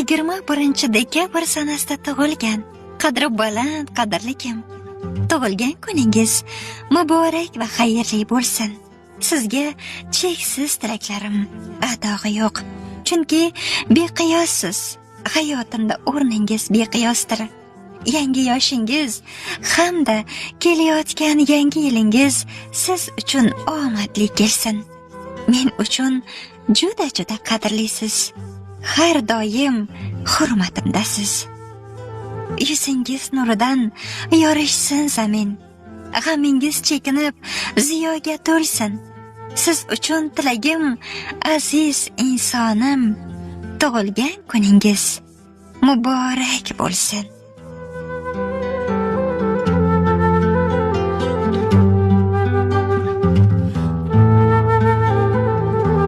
21 dekabr sanasida tug'ilgan qadri baland qadrlikim. Tug'ilgan kuningiz muborak va xayrli bo'lsin. Sizga cheksiz tilaklarim adog'i yo'q. Chunki beqiyossiz. Hayotimda o'rningiz beqiyosdir. Yangi yoshingiz hamda kelayotgan yangi yilingiz siz uchun omadli kelsin. Men uchun juda juda qadrlisiz. Har doim hurmatimdasiz. Yuzingiz nuridan yorishsin zamin. G'amingiz chekinib ziyoga to'lsin. Siz uchun tilagim, aziz insonim, tug'ilgan kuningiz muborak bo'lsin.